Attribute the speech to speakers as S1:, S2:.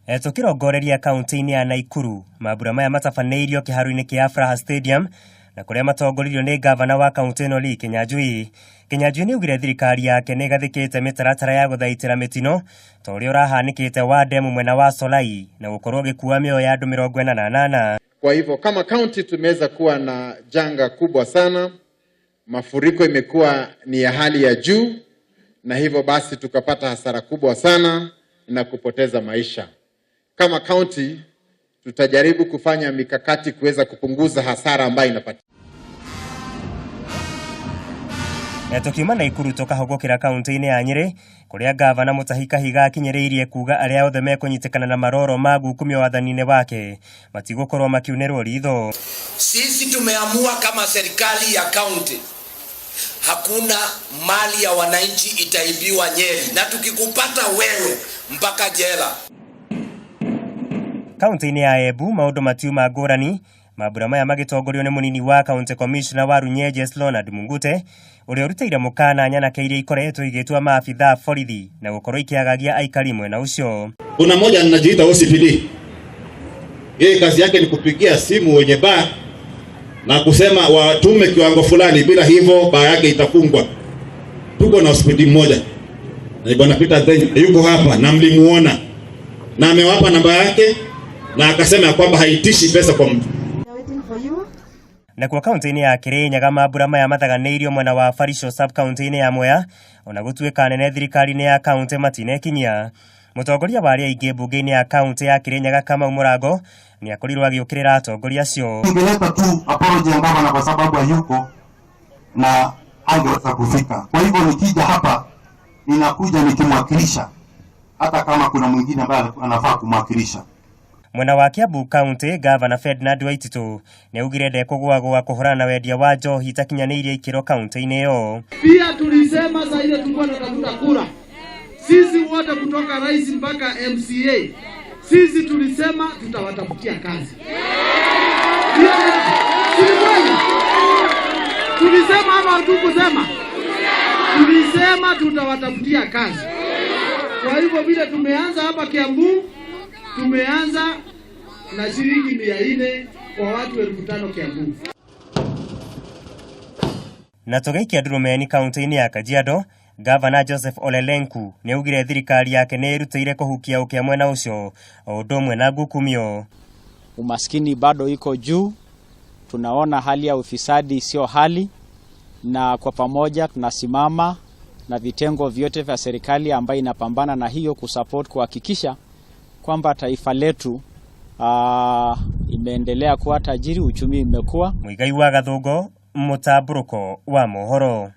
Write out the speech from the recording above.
S1: Tũkĩrongoreria kaunti-inĩ ya Naikuru, mambura maya matabanĩirio kĩharo-inĩ kĩa Afraha Stadium na kũrĩa matongoririo nĩ ngavana wa kaunti ĩno Lee Kinyanjui. Kinyanjui nĩ augire thirikari yake nĩ ĩgathĩkĩte mĩtaratara ya gũthaitĩra mĩtino ta ũrĩa ũrahanĩkĩte wa demu mwena wa Solai na gũkorwo ũgĩkua mĩoyo ya andũ 48.
S2: Kwa hivyo kama kaunti tumeweza kuwa na janga kubwa sana, mafuriko imekuwa ni ya hali ya juu, na hivyo basi tukapata hasara kubwa sana na kupoteza maisha. Kama kaunti tutajaribu kufanya mikakati kuweza kupunguza hasara ambayo inapatikana.
S1: Tukiuma Naikuru tũkahũgũkĩra kaunti-inĩ ya Nyĩrĩ kũrĩa ngavana Mutahi Kahiga akinyĩrĩirie kuga arĩa othe mekũnyitĩkana na maroro ma ngukumio wathani-inĩ wake matigũkorwo makiunĩrwo ritho.
S3: Sisi tumeamua kama serikali ya kaunti, hakuna mali ya wananchi itaibiwa Nyeri, na tukikupata wewe mpaka jela.
S1: Kaunti-inĩ ya Embu maũndũ matiuma ngũrani, mambura maya magĩtongorio nĩ mũnini wa county commissioner wa Runyenjes Leonard Mungute, ũrĩa ũrutĩire mũkana nyanake iria ikoretwo igĩtua maabithaa a borithi na gũkorwo ikĩagagia aikari mwena ũcio.
S4: Kuna mmoja anajiita OCPD. Yeye kazi yake ni kupigia simu wenye baa na kusema watume kiwango fulani, bila hivyo baa yake itafungwa. Tuko na OCPD mmoja na bwana Peter Thenya yuko hapa na mlimuona na amewapa namba yake na akasema ya kwamba haitishi pesa kwa mtu.
S1: Nakuo kaunti-inĩ ya Kirinyaga mambura maya mathaganĩirio mwena wa Barisho sub kaunti-inĩ ya Mwea, ona gũtuĩka nene thirikari-inĩ ya kaunti matinekinyia. Mũtongoria wa arĩa aingĩ mbunge-inĩ ya kaunti ya Kirinyaga Kamau Mũrango nĩ akorirwo agĩũkĩrĩra atongoria acio.
S5: Ningeleta tu apology ya gavana kwa sababu hayuko na hangeweza kufika. Kwa hivyo nikija hapa ninakuja nikimwakilisha, hata kama kuna mwingine ambaye anafaa kumwakilisha.
S1: Mwena wa Kiambu County, Gavana Ferdinand Waititu nĩ augire ndekũgũagũa kũhũrana na wendia wa njohi itakinyanĩirie ikĩro kaunti-inĩ ĩyo.
S6: Pia tulisema saa ile tulikuwa tunatafuta kura, sisi wote kutoka rais mpaka MCA, sisi tulisema tutawatafutia kazi. Si ni kweli? Tulisema ama hatukusema? Tulisema tutawatafutia kazi. Kwa hivyo vile tumeanza hapa Kiambu, tumeanza na shilingi 400 kwa watu 5,000 Kiambu.
S1: Na tũgĩikia ndurumeni kaunti-inĩ ya Kajiado, Gavana Joseph Ole Lenku nĩ augire thirikari yake nĩ ĩrutĩire kũhukia ũkĩa mwena ũcio o ũndũ ũmwe na ngukumio.
S7: Umaskini bado iko juu, tunaona hali ya ufisadi sio hali, na kwa pamoja tunasimama na vitengo vyote vya serikali ambayo inapambana na hiyo kusupport kuhakikisha kwamba taifa letu imeendelea kuwa tajiri, uchumi imekuwa.
S1: Muigai wa Gathungo, mũtambũrũko wa mohoro.